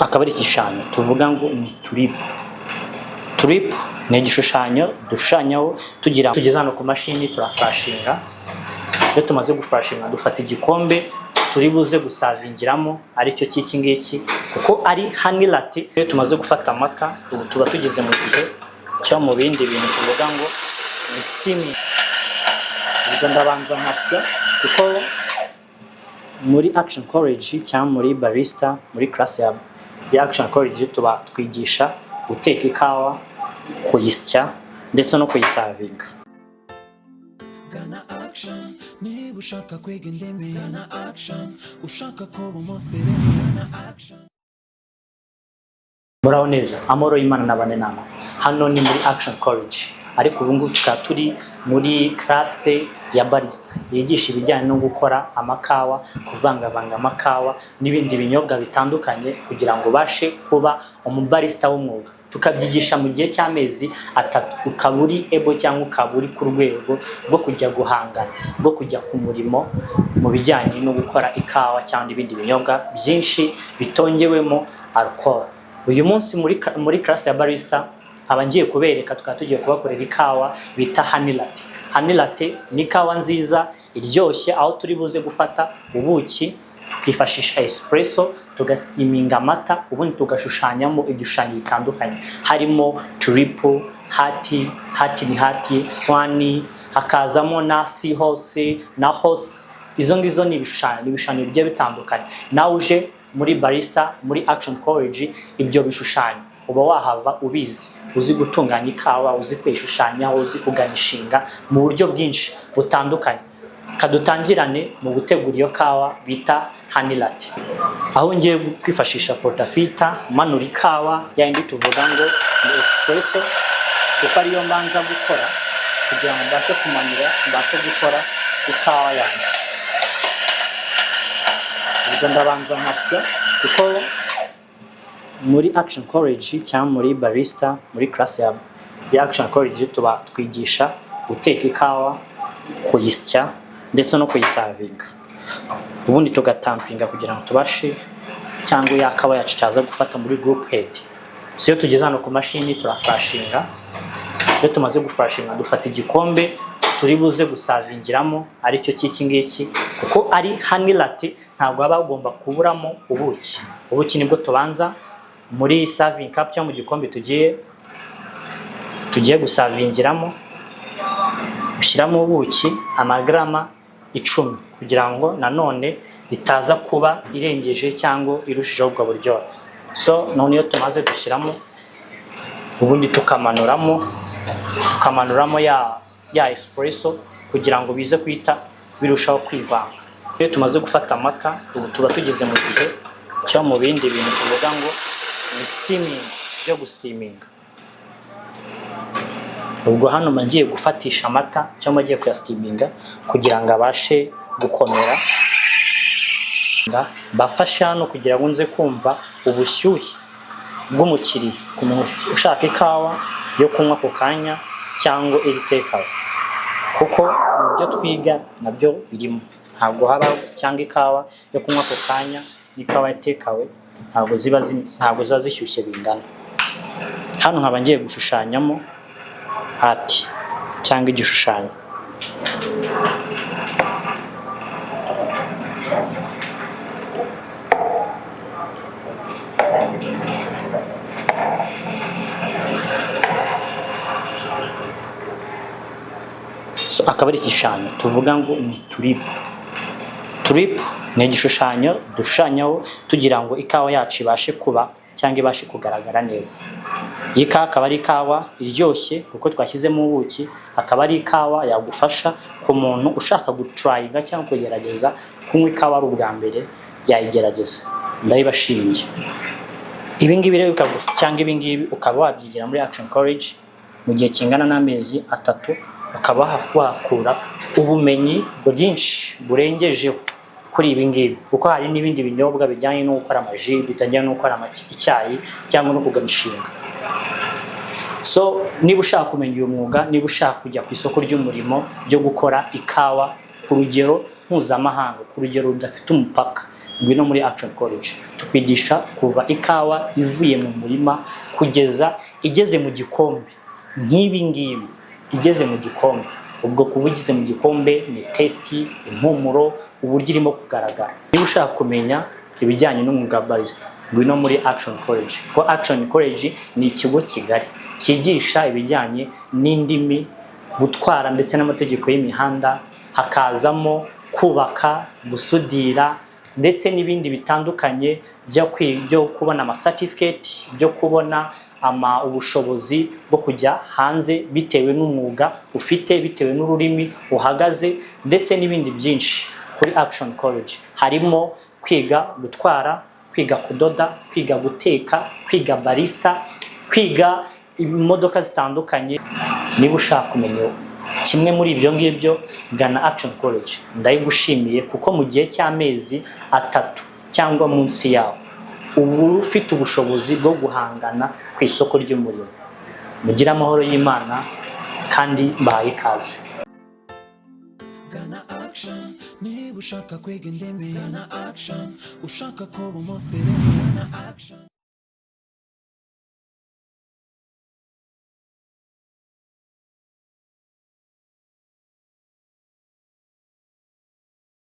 Akaba ari igishushanyo tuvuga ngo ni tulip. Tulip ni igishushanyo dushushanyaho tugira tugeze hano ku mashini turaflashinga. Iyo tumaze guflashinga, dufata igikombe turi buze guservingiramo, aricyo cy'iki ngiki, kuko ari honey latte. Iyo tumaze gufata amata, ubu tuba tugeze mu gihe cyo mu bindi bintu tuvuga ngo ni steaming. Ubwo ndabanza nkasya, kuko muri Action College cyangwa muri barista, muri class ya Action College, tuba twigisha guteka ikawa, kuyisya ndetse no kuyiservinga. Gana Action niba ushaka kwiga indimi, gana Action ushaka kuba umusirimu, gana Action. Muraho neza, amahoro y'Imana n'abane nama. Hano ni muri Action College, ariko ubu ngubu tukaba turi muri classe ya barista yigisha ibijyanye no gukora amakawa, kuvangavanga amakawa n'ibindi binyobwa bitandukanye kugira ngo ubashe kuba umubarista w'umwuga. Tukabyigisha mu gihe cy'amezi 3, ukaba uri able cyangwa ukaba uri ku rwego rwo kujya guhangana, rwo kujya ku murimo mu bijyanye no gukora ikawa cyangwa ibindi binyobwa byinshi bitongewemo alcohol. Uyu munsi muri class ya barista nkaba ngiye kubereka, tukaba tugiye kubakorera ikawa bita honey latte. Honey latte ni ikawa nziza iryoshye, aho turi buze gufata ubuki, tukifashisha espresso, tugasteaminga amata, ubundi tugashushanyamo igishushanyo bitandukanye, harimo tulip, heart, heart ni heart, swan, hakazamo na seahorse na horse. Izo ngizo ni ibishushanyo bigiye bitandukanye. Nawe uje muri barista muri Action College, ibyo bishushanyo uba wahava ubizi, uzi gutunganya ikawa, uzi kuyishushanyaho, uzi kuganishinga mu buryo bwinshi butandukanye. Kadutangirane mu gutegura iyo kawa bita honey latte, aho ngiye kwifashisha portafilter manura ikawa yayindi tuvuga ngo ni espresso, kuko ariyo mbanza gukora kugira ngo mbashe kumanura, mbashe gukora ikawa yanjye. Ubwo ndabanza nkasya, kuko muri Action College cyangwa muri barista, muri class ya Action College, tuba twigisha guteka ikawa, kuyisya ndetse no kuyiservinga, ubundi tugatampinga kugira ngo tubashe cyangwa ya kawa yacu cyaza gufata muri group head. So iyo tugeze hano ku mashini turaflashinga. Iyo tumaze guflashinga, dufata igikombe turi buze guservingiramo, aricyo cy'iki ngiki, kuko ari honey latte, ntabwo haba hagomba kuburamo ubuki. Ubuki nibwo tubanza muri serving cup cyangwa mu gikombe tugiye guservingiramo. Ushyiramo ubuki amagarama 10 kugira ngo nanone itaza kuba irengeje cyangwa irushijeho ubwo buryohe. So none iyo tumaze gushyiramo, ubundi tukamanuramo ya espresso kugira ngo bize guhita birushaho kwivanga. Iyo tumaze gufata amata, ubu tuba tugeze mu gihe cyo mu bindi bintu tuvuga ngo ni steaming, byo gusteaminga. Ubwo hano mba ngiye gufatisha amata cyangwa ngiye kuyasteaminga kugira ngo abashe gukomera. Mbafashe hano kugira ngo nze kumva ubushyuhe bw'umukiriya, ku muntu ushaka ikawa yo kunywa ako kanya cyangwa iri takeaway, kuko mu byo twiga nabyo birimo. Ntabwo haba cyangwa ikawa yo kunywa ako kanya n'ikawa ya takeaway ntabwo ziba zishyushye bingana. Hano nkaba ngiye gushushanyamo heart cyangwa igishushanyo. So akaba ari igishushanyo tuvuga ngo ni tulip. Tulip ni igishushanyo dushushanyaho tugira ngo ikawa yacu ibashe kuba cyangwa ibashe kugaragara neza. Iyi kawa akaba ari ikawa iryoshye kuko twashyizemo ubuki, akaba ari ikawa yagufasha ku muntu ushaka gutryinga cyangwa kugerageza kunywa ikawa ari ubwa mbere yayigerageza. Ndabibashimiye. Ibi ngibi rero cyangwa ibi ngibi ukaba wabyigira muri Action College mu gihe kingana n'amezi 3, ukaba wahakura ubumenyi bwinshi burengejeho kuri ibi ngibi, kuko hari n'ibindi binyobwa bijyanye no gukora amaji, bijyanye no gukora icyayi cyangwa no kuganishinga. So niba ushaka kumenya uyu mwuga, niba ushaka kujya ku isoko ry'umurimo ryo gukora ikawa ku rugero mpuzamahanga, ku rugero rudafite umupaka. Ngwino muri Action College, tukwigisha kuva ikawa ivuye mu murima kugeza igeze mu gikombe nk'ibi ngibi. Igeze mu gikombe, ubwo kuba ugeze mu gikombe ni taste, impumuro, uburyo irimo kugaragara. Niba ushaka kumenya ibijyanye n'umwuga wa barista, ngwino muri Action College, kuko Action College ni ikigo kigari cyigisha ibijyanye n'indimi, gutwara ndetse n'amategeko y'imihanda, hakazamo kubaka, gusudira ndetse n'ibindi bitandukanye byo kubona ama certificate, byo kubona ubushobozi bwo kujya hanze bitewe n'umwuga ufite, bitewe n'ururimi uhagaze, ndetse n'ibindi byinshi. Kuri Action College harimo kwiga gutwara, kwiga kudoda, kwiga guteka, kwiga barista, kwiga imodoka zitandukanye. Niba ushaka kumenya kimwe muri ibyo ngibyo, gana Action College. Ndayigushimiye kuko mu gihe cy'amezi 3 cyangwa munsi yawo uba ufite ubushobozi bwo guhangana ku isoko ry'umurimo. Mugire amahoro y'Imana kandi mbahaye ikaze. Gana Action niba ushaka kwiga indimi. Gana Action ushaka kuba umuseremu. Gana Action.